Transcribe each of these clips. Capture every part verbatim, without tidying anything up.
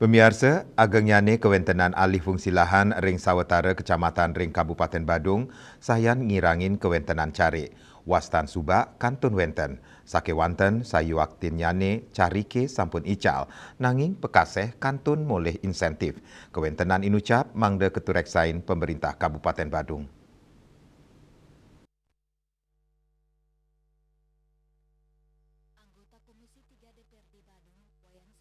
Pemiarsa, agengnyane kawentenan alih fungsi lahan ring sawatara kecamatan ring Kabupaten Badung sayan ngirangin kawentenan carik. Wastan subak kantun wenten. Sakewanten sayuaktinnyane carike sampun ical, nanging pakaseh kantun molih insentif. Kawentenan inucap mangda katureksain Pemerintah Kabupaten Badung.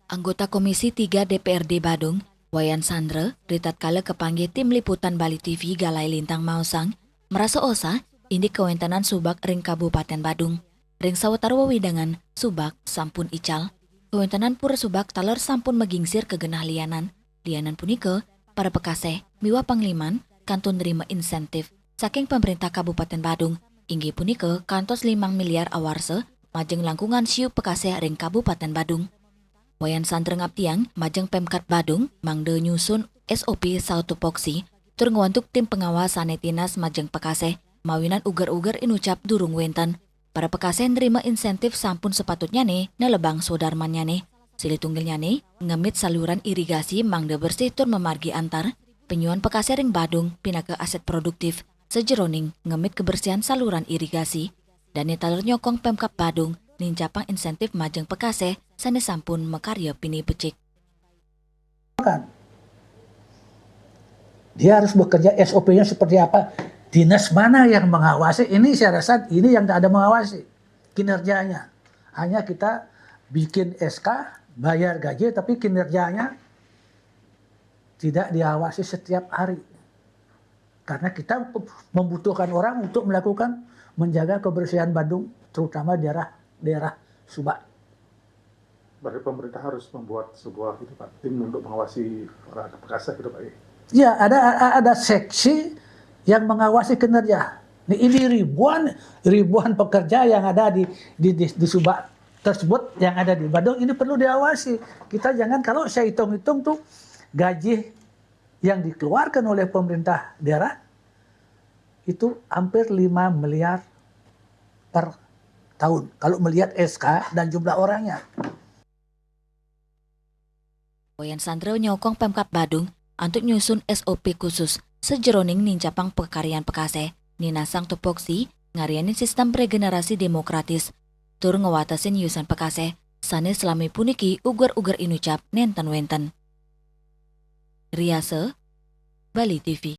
Anggota Komisi tiga D P R D Badung, Wayan Sandra, ritatkala kapanggih Tim Liputan Bali T V Galai Lintang maosang, marasa osah indik kawentenan subak ring Kabupaten Badung. Ring sawatara wewidangan, subak sampun ical. Kawentenan pura subak taler sampun magingsir ka genah lianan. Lianan punika, para pakaseh miwah pangliman kantun nrima insentif saking Pemerintah Kabupaten Badung, inggih punika kantos limang miliar awarsa majeng langkungan siu pakaseh ring Kabupaten Badung. Wayan Sandra ngaptiang majeng Pemkat Badung mangda nyusun S O P sautupoksi tur ngwantuk tim pengawas sane tinas majeng pakaseh mawinan uger-uger inucap durung wenten. Para pakaseh nrima insentif sampun sapatutnyane nelebang swadarmannyane. Silih tunggilnyane, ngemit saluran irigasi mangda bersih tur mamargi antar, penyuan pakaseh ring Badung pinaka aset produktif, sajeroning ngemit kebersihan saluran irigasi. Dane taler nyokong Pemkab Badung nincapang insentif majeng pakaseh sane sampun makarya pinih becik. Dia harus bekerja, S O P-nya seperti apa, dinas mana yang mengawasi. Ini saya rasa ini yang tidak ada mengawasi kinerjanya. Hanya kita bikin S K, bayar gaji, tapi kinerjanya tidak diawasi setiap hari. Karena kita membutuhkan orang untuk melakukan menjaga kebersihan Badung, terutama daerah daerah Subak. Berarti pemerintah harus membuat sebuah gitu Pak, tim untuk mengawasi para pekerja gitu Pak. Ya, ada ada seksi yang mengawasi kinerja. Ini ribuan ribuan pekerja yang ada di di, di, di Subak tersebut yang ada di Badung ini perlu diawasi. Kita jangan, kalau saya hitung-hitung tuh gaji yang dikeluarkan oleh pemerintah daerah itu hampir lima miliar per tahun kalau melihat S K dan jumlah orangnya. Wayan Sandra nyokong Pemkab Badung antuk nyusun S O P khusus sajeroning nincapang pakaryan pakaseh, ninasang tupoksi, ngaryanin sistem regenerasi demokratis, tur ngwatesin yusan pakaseh sane salami puniki uger-uger inucap nenten wenten. Riasa, Bali T V.